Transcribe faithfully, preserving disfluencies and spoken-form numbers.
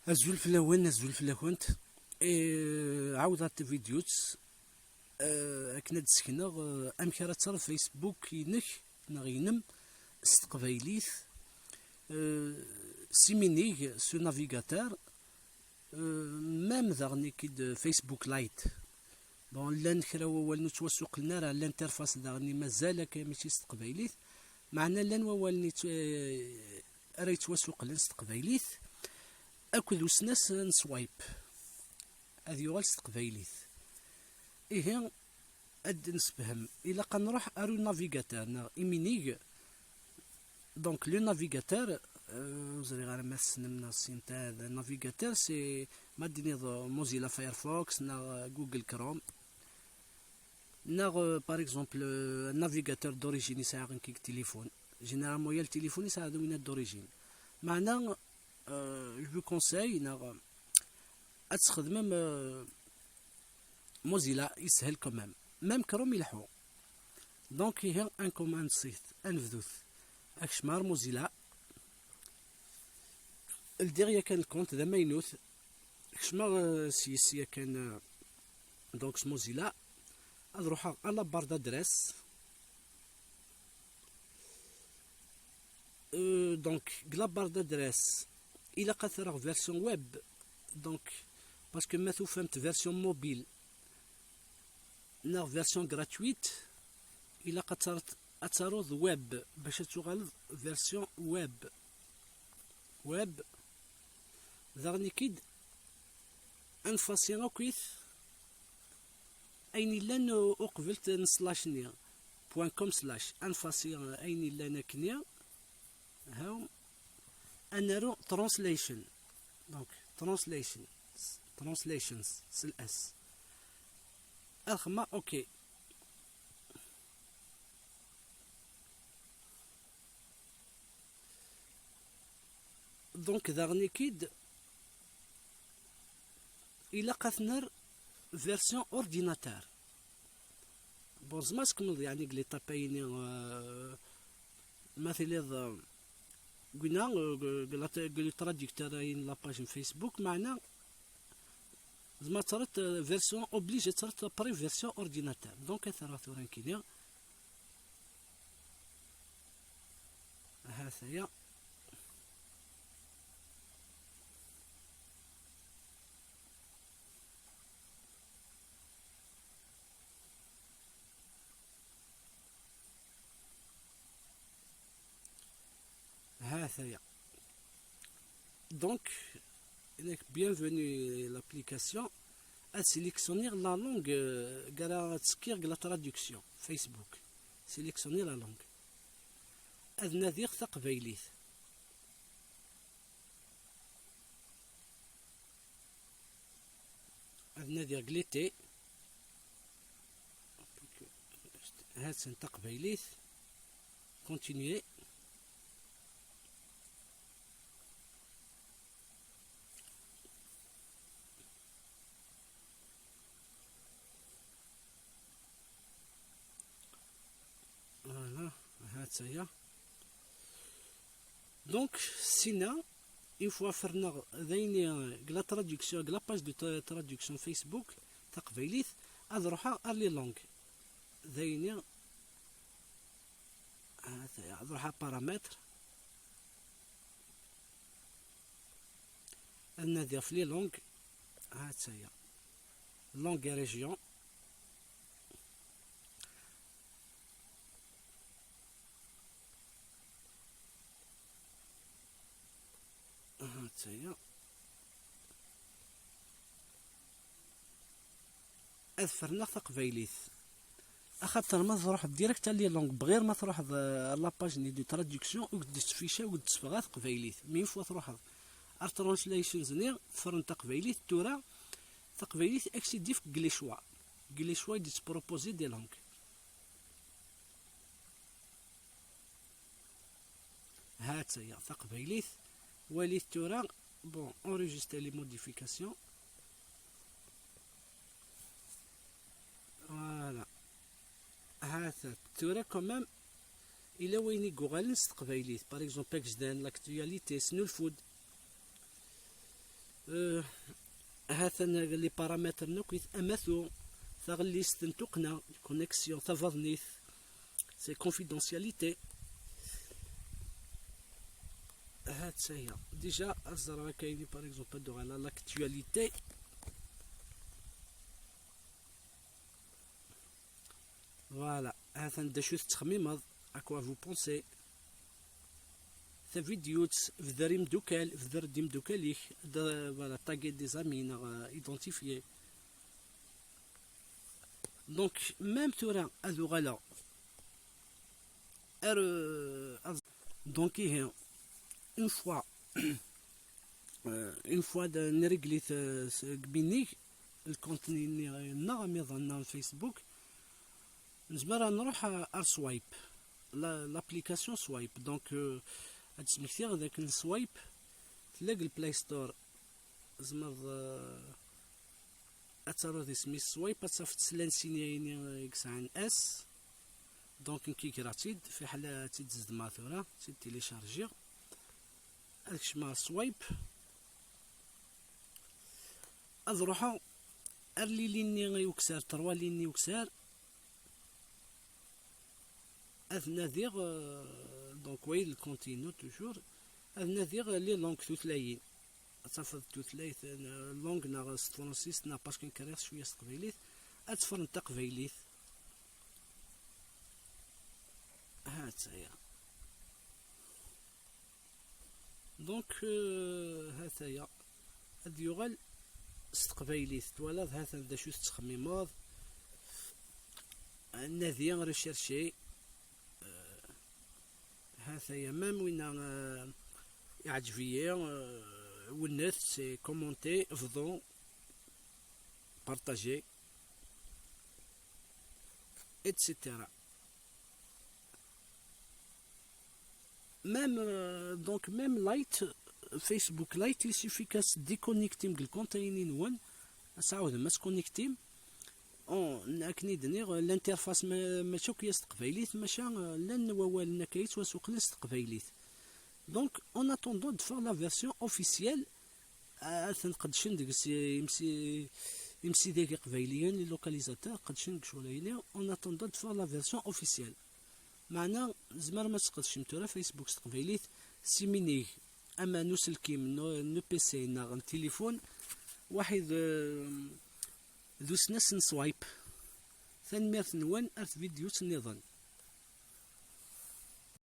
Azul fell-awen, azul fell-akent. Eh, ɛawdeɣ tavidyut, eh, akken ad d-sekneɣ, eh, amek ara terreḍ Facebook-inek neɣ inem s teqbaylit, eh, s iminig, s unavigateur, eh, même daɣen ikid Facebook Lite. Bon, llan kra wawalen ur ttwasuqlen ara, l'interface daɣen mazal akka mačči s teqbaylit, meɛna llan wawalen yettw-, eh, ara yettwasuqlen s teqbaylit, akked usnas n swipe, ad yuɣal s teqbaylit. Ihi, ad d-nessefhem, ilaq ad nruḥ ar unavigateur neɣ iminig. Donc, le navigateur, euh, ur ẓriɣ ara ma tessnem neɣ tessinem, navigateur, c'est, ma d-tiniḍ, euh, Mozilla Firefox neɣ, euh, Google Chrome. Neɣ, euh, par exemple, euh, navigateur d'origine yesɛa nekk deg téléphone. Généralement, yal téléphone yesɛa winna d'origine. Meɛna, euh, je vous conseille, neɣ, euh, ad txedmem, euh, Mozilla yeshel quand même. Même Chrome yelḥu. Donc, ihi, ad nkumansit, ad nebdut. Ad kecmeɣ ar Mozilla. Ldiɣ yakan compte d amaynut. Kecmeɣ, euh, s yes yakan, euh, donc s Mozilla. Ad ruḥeɣ à la barre d'adresse. Euh, donc, deg la barre d'adresse, ilaq ad t-rreɣ version web. Donc, parce que ma tufamt version mobile neɣ version gratuite, ilaq ad tar-, ad taruḍ web bac ad tuɣaleḍ version web. Web. Daɣen ikid, ad nfasi akkit ayen illan u-, uqbel n slash-nni, point com slash, ad nfasi ayen illan akkenni. Ha, ad naru translation. Donc, translation, translations, s l s. Ad xedmeɣ, ok. Donc, daɣen ikid, ilaq ad t-nerr version ordinateur. Bon, tzemreḍ ad tkemmleḍ, yeɛni, deg l'étape-ayini, euh, ma tiliḍ, euh, deg winna, euh, deg la, deg le traducteur-ayi n la page n Facebook, meɛna tzemreḍ ad terreḍ, euh, version obligée, ad terreḍ après version ordinateur. Donc, ad t-rreɣ tura nekkini. Ahat aya. Ahat aya. Donc, bienvenue l'application. Ad sélectionner la langue, euh, deg ara ttekkiɣ deg la traduction Facebook. Sélectionner la langue. Ad nadiɣ taqbaylit. Ad nadiɣ deg l'été. Ha-tt-an taqbaylit. Continuer. Voilà, ha-tt-aya. Donc, sina, une fois ferneɣ d ayen i, deg la traduction, deg la page de tra-, traduction Facebook taqbaylit, ad ruḥeɣ ar les langues. D ayen i, ha-tt-aya, ad ruḥeɣ paramètres. Ad nadiɣ ɣef les langues. Ha-tt-aya. Langue et région. Ha-tt-aya. Ad ferneɣ taqbaylit. Axaṭer ma truḥeḍ direct à les langues, bɣir ma truḥeḍ, euh, à la page-nni de traduction, ur k-d-tettfica, ur k-d-tessebɣa teqbaylit. Mais une fois truḥeḍ ar translations-nni, tferneḍ taqbaylit, tura taqbaylit ad k-tt-id-yefk deg les choix. Deg les choix i d-yettpropose des langues. Ha-tt-aya taqbaylit. Walit tura. Bon, enregistrer les modifications. Voilà. Ha-t-a tura quand même. Ila wayen i yuɣalen s teqbaylit. Par exemple, agejdan, l'actualité, snulfud. Euh, ha-t-an les paramètres-nni akk, amatu, taɣellist n tuqqna, connexion tabaḍnit, c'est confidentialité. Ha-tt-aya. Déjà, ad ẓreɣ akka yini, par exemple, ad d-uɣaleɣ l'actualité. Voilà, ha-t-an d acu tettxemmimeḍ, à quoi vous pensez. Tavidyut, bder imdukal, bder-d imdukal-ik, d-, voilà, taguer des amis, neɣ, euh, identifier. Donc, même tura, ad uɣaleɣ. Ar, euh, ad-, donc, ihi, une fois, euh, une fois de, nréglit, euh, s-, deg minig, le contenu-nni, euh, neɣ amiḍan, neɣ Facebook, nezmer ad nruḥ ar, ar Swype, la, l'application Swype. Donc, euh, ad d-smektiɣ d akken Swype tella deg le Play Store. Tzemreḍ, euh, ad taruḍ isem-is Swype, ad tafeḍ s lansinya-ini i yesɛan S. Donc, nekk greɣ-tt-id, fiḥel ad tt-id-zedmeɣ tura, ad tt-id-téléchargiɣ. Ad kecmeɣ Swype. Ad ruḥeɣ ar les lignes-nni i ukessar, trois lignes i ukessar. Ad nadiɣ, euh, donc, wayi d le contenu toujours. Ad nadiɣ les langues, tutlayin. Ad tafeḍ tutlayt, euh, langue neɣ s tefransist neɣ parce que nekk riɣ cwiya s teqbaylit. Ad teffreḍ taqbaylit. Ha-tt-aya. Donc, euh, ha-t-aya. Ad yuɣal s teqbaylit. Twalaḍ, ha-t-an d acu tettxemmimeḍ. Nadi, rechercher. Euh, ha-t-aya, même winna, euh, iɛǧeb-iyi, euh, wennet, c'est commenter, bḍu, partager, et cetera. Même, euh, donc, même Lite, Facebook Lite, il suffit ad s-déconnectim deg le compte-ini-nwen, ad tɛawdem ad s-connectim. On, akken i d-nniɣ, l'interface ma-, mačči akk s teqbaylit, maca, euh, llan wawalen akka yettwasuqlen s teqbaylit. Donc, en attendant de faire la version officielle, euh, ad ten-qedcen deg si-, imsi-, imsidag iqbayliyen, les localisateurs, qedcen deg ccɣel-ayni, en attendant de faire la version officielle. Meɛna, tzemrem ad tesqedcem tura Facebook s teqbaylit, s iminig, ama n uselkim, n, n U P C neɣ n tilifun, waḥid, euh, d usnas n Swype. Tanemmirt-nwen, ar tvidyut nniḍen.